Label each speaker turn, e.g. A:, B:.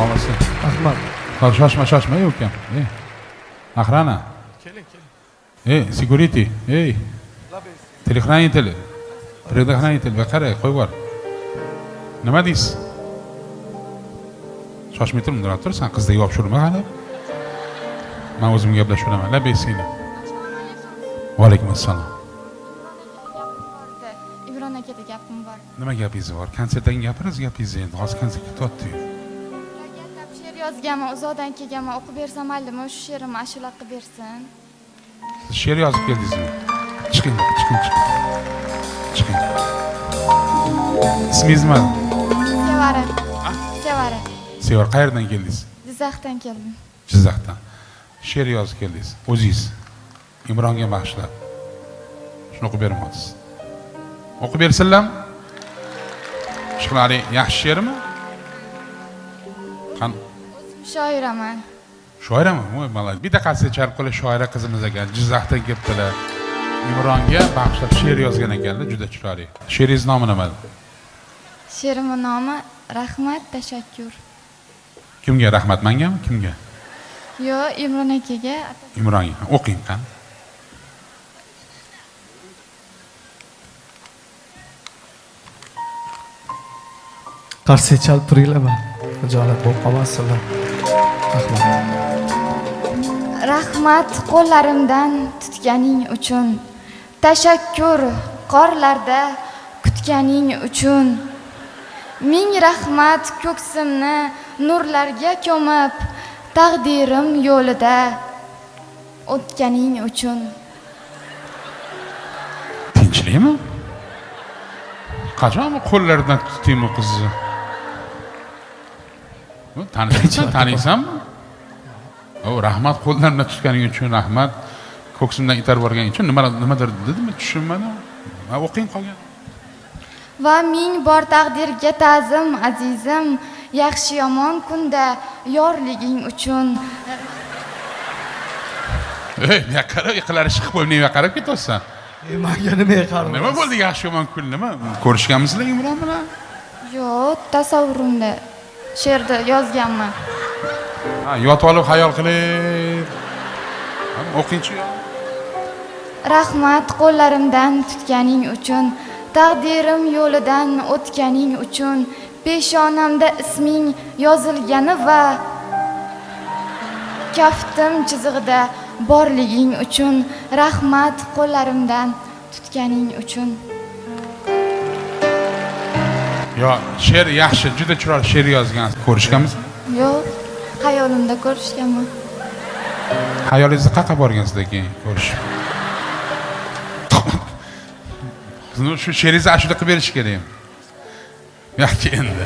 A: Olmasa.
B: Rahmat.
A: Shoshma, shoshma, ey ukam. Ey. Охрана.
B: Keling, keling.
A: Ey, security. Ey. Телохранитель. Предохранитель. Qara, qo'yib yubor. Nima deysiz? Shoshmay tur, bunday tur, san qizga yopishurma hali. Men o'zim gaplashaman. Labay singlim. Va alaykum assalom.
C: Imron akada gapim bor.
A: Nima gapingiz bor? Konsertdan gapirasiz gapingizni endi. Hozir konsert ketyapti-yu.
C: Ularga she'r yozganman, uzoqdan kelganman, o'qib bersam maylimi? Shu she'rimni ashula qilib bersin.
A: Siz she'r yozib keldingizmi? Chiqing, chiqing, chiqing. Chiqing. Ismingiz nima?
C: Sevara. Sevara.
A: Sevara, qayerdan keldingiz?
C: Jizzaxdan keldim.
A: Jizzaxdan. She'r yozib keldingiz. O'zingiz. Imronga bag'ishlab. Shuni o'qib bermoqchisiz. O'qib bersinlarmi? Chiqlari yaxshi she'rmi? Qan
C: Shoiraman.
A: Shoirami? Voy, malak. Bitta qarsak chalib qo'ying, shoira qizimiz ekan. Jizzaxdan kelibdilar. Imronga bag'ishlab she'r yozgan ekanlar, juda chiroyli. She'ringiz nomi nima?
C: She'rimning nomi Rahmat, tashakkur.
A: Kimga rahmat, mengami, kimga?
C: Yo'q, Imron akaga.
A: Imronga. O'qing qani.
B: Qarsak chalib turinglarmi? Xijolat bo'lib qolmasinlar. Rahmat.
C: Rahmat qo'llarimdan tutganing uchun. Tashakkur qorlarda kutganing uchun. Ming rahmat ko'ksimni nurlarga ko'mib, taqdirim yo'lida o'tganing uchun.
A: Tinchlikmi? Qachon bu qo'llaridan tutding bu qizni? Tanishsan, taniysanmi? O, rahmat qo'llarimdan tutganing uchun, rahmat ko'ksimdan itarib yuborganing uchun nimadir dedimi, tushunmadim. Ha, o'qing qolgan.
C: Va ming bor taqdirga ta'zim, azizim, yaxshi yomon kunda yorliging uchun.
A: Ey, bu yoqqa qarab, yiqilari chiqib qo'yib, nima qarab ketyapsan?
B: Menga nimaga qarab?
A: Nima bo'ldi yaxshi yomon kun nima? Ko'rishganmisizlar Imron bilan?
C: Yo'q, tasavvurimda she'rda yozganman.
A: Ha, yotib olib xayol qilib. O'qingchi.
C: Rahmat qo'llarimdan tutganing uchun, taqdirim yo'lidan o'tganing uchun, peshonamda isming yozilgani va kaftim chizig'ida borliging uchun, rahmat qo'llarimdan tutganing uchun.
A: Yo, she'r yaxshi, juda chiroyli she'r yozgan. Ko'rishganmiz?
C: Yo'q, xayolimda ko'rishganman.
A: Xayolingizda qayerga borgansizlar keyin ko'rishib? Shu she'ringizni ashula qilib berish kerak. Yaxshi endi.